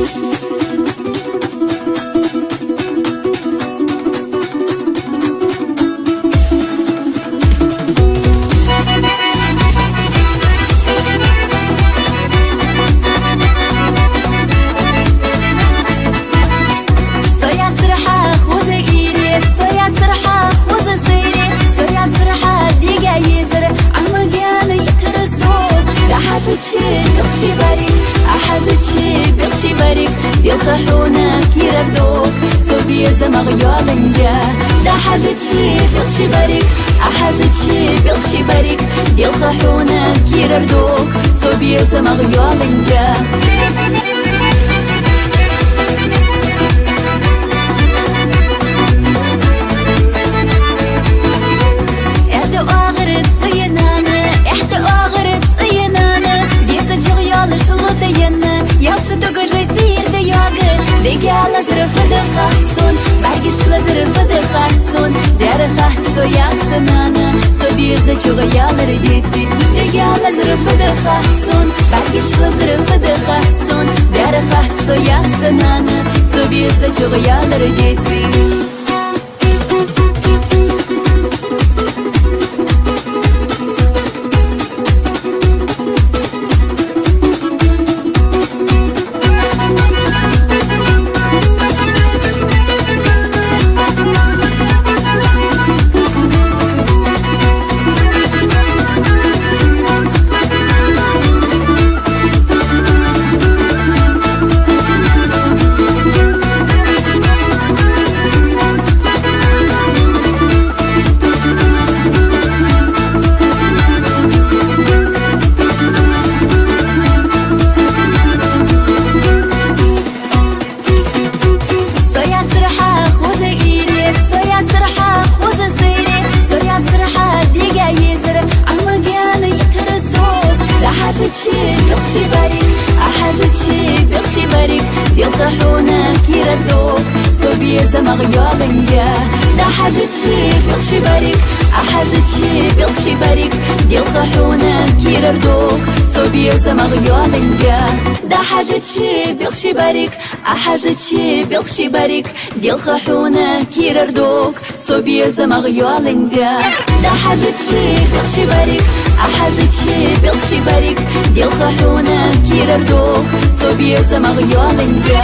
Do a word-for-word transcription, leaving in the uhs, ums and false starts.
Со яцырхьа хоза ире, со яцырхьа хоза зыре, со яцырхьа дега езыр, амыгяны итырсо. Да хьажычы белхи барик, а хьажычы белхи барик, белхы хьуна кирардок, со безы маг ёлындя. Да хьажычы белхи барик, а хьажычы белхи барик, белхы хьуна кирардок, со безы маг ёлындя. Эхты огыр цыйынаны, эхты огыр цыйынаны, бесы чугъ ёлы шулуты йыны, ялсы тугыжы сирды ёгы, дегялы зыры фыдыха сун, багишлы зыры фыдыха сун, дярыха со ясынаны, со безы чугъ ёлыр дети, дегялы зыры фыдыха сун, багишлы зыры фыдыха сун, дярыха со ясынаны, со безы чугъ ёлыр дети. Со яцырхьа хоза ире, со яцырхьа хоза зыре, со яцырхьа дега езыр, амыгяны итырсо. Да хьажычы белхи барик, а хьажычы белхи барик, белхы хьуна кирардок, со безы маг ёлындя. Да хьажычы белхи барик, а хьажычы белхи барик, белхы хьуна кирардок, со безы маг ёлындя. Да хьажычы белхи барик, а хьажычы белхи барик, белхы хьуна кирардок, со безы маг ёлындя. Да хьажычы белхи барик, а хьажычы белхи барик, белхы хьуна кирардок, со безы маг ёлындя.